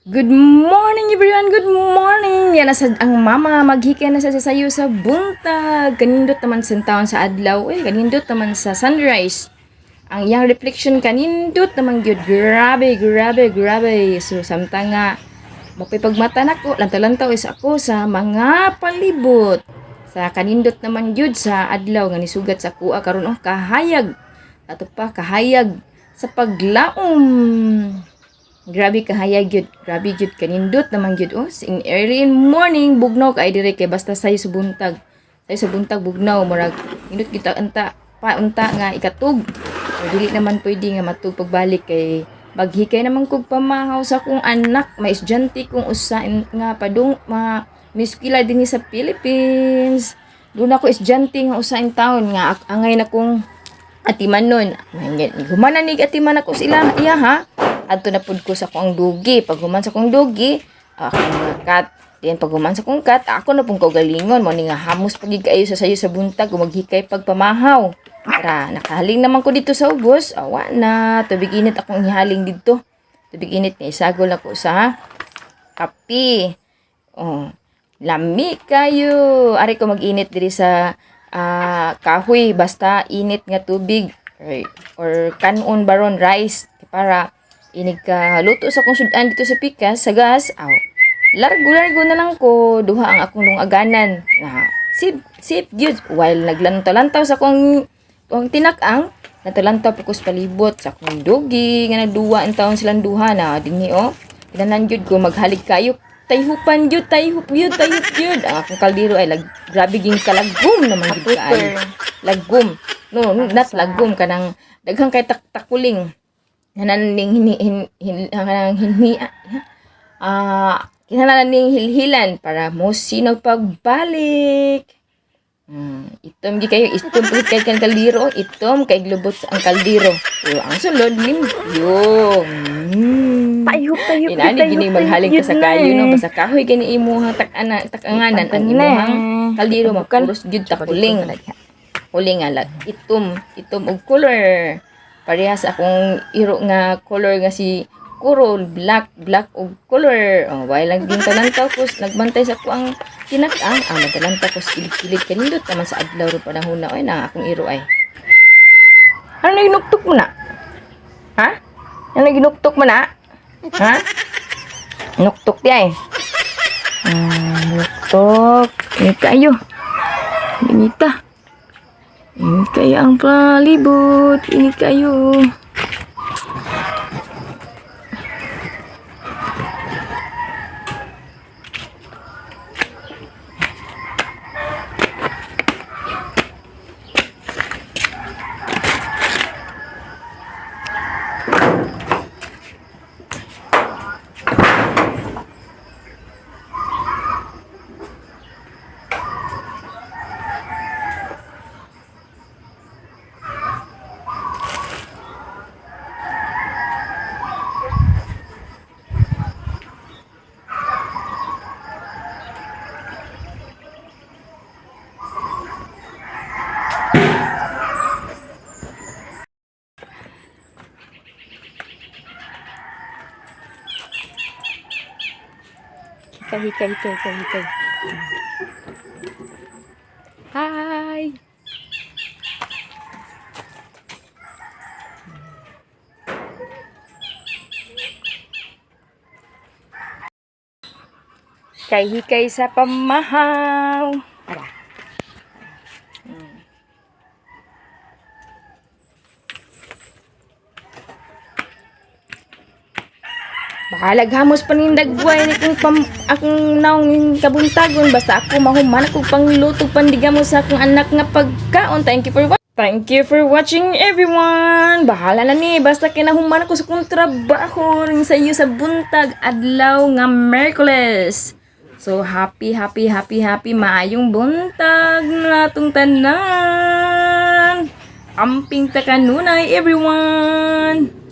Good morning, everyone! Good morning! Yan na sa ang mama, maghikay na sa sayo sa buntag. Kanindot naman sa taon sa adlaw. Eh, kanindot naman sa sunrise. Ang iyang reflection kanindot naman gyud. Grabe, grabe, grabe. So samtang nga mapipagmata nako, lantaw-lantaw is ako sa mga palibot. Sa kanindot naman gyud sa adlaw nga nisugat sa kuha karon, oh, kahayag. Ato pa kahayag sa paglaom. Grabe kahayag gyud, grabe gyud kanindot naman gyud, oh. In early in morning bugnaw kay dire kay basta sayo sa buntag. Sayo sa buntag bugnaw, murag nindot kita unta pa unta nga ikatug. Or dili naman pwede nga matug pagbalik kay maghikay naman kog pamahaw sa akong anak, may estudyante kong usa nga padung ma miskila dinhi sa Philippines. Doon ako estudyante nga usa in town nga angay na kong atiman nun. Human na ni atiman ako sila iya ha. Adto na pud ko sa akong dugi. Pag human sa akong dugi, akong mga cat. Then pag human sa akong cat, ako na pong kaugalingon. Mo ni nga hamos pagid kaayo sa sayo sa buntag ug maghikay pagpamahaw. Tara, nakahaling naman ko dito sa ubos. Awa na, tubig init akong ihaling dito. Tubig init nga isagol ako sa kape. Oh, lami kayo. Ari ko mag-init diri sa kahoy, basta init nga tubig or kanon baron rice para inig ka luto sa akong sudan dito sa pikas sa gas. Aw, largo largo na lang ko duha ang akong lungaganan nga sip sip gyud while naglantaw-lantaw sa akong ang tinak-ang natalantaw pa ko sa palibot sa akong dugi nga nagduwa ang taon silang duha na dinhi, oh. Kinanan gyud ko maghalig kayo, tayhupan gyud, tayhup gyud, tayhup gyud. Ang akong kaldero ay grabe ging kalagom naman gyud kaayo. Lagom, no, no, not lagom, kanang daghang kay takuling nanan ning hini hin, hin, kanang hinhi kinahanglan ning hilhilan para mo sinog pagbalik. Itom gi kayo, itom pud kay kang kaldero, itom kay glubot sa ang kaldero. Pero ang sulod limpyo. Tayhop, tayhop, Inani tayhop, gini maghaling ka sa yun na kayo no, eh. basta kahoy gani imuhang tak-ana tak-anganan ang imuhang kaldero mapuros gyud takuling. Kuling nga itom, itom og color. Parehas akong iro nga color nga si Kuro, black, black og color. Oh, while lang din talantaw ko, nagbantay sa ko ang tinak-ang, ang nagtalantaw ko sa kilid-kilid kanindot naman sa adlaw ro panahon na, oy na akong iro ay. Ano na ginuktok mo na? Ha? Ano na ginuktok mo na? Ha? Nuktok di ay. Nuktok. Ini kayo. Inita. Ini kayo ang palibot. Ini kayo. Hikay, hikay, hikay, hikay, hikay. Hi! Hikay, hikay sa pamahaw. Ara. Bahalag hamos panindagway ni kung pam, akong naong kabuntagon basta ako mahuman akong pangluto pandigamo sa akong anak nga pagkaon. Thank you for watching, everyone. Bahala na ni basta kinahuman ako sa akong trabaho ring sa iyo sa buntag adlaw nga Miyerkules. So happy, happy, happy, happy maayong buntag natong tanan. Amping ta kanunay, everyone.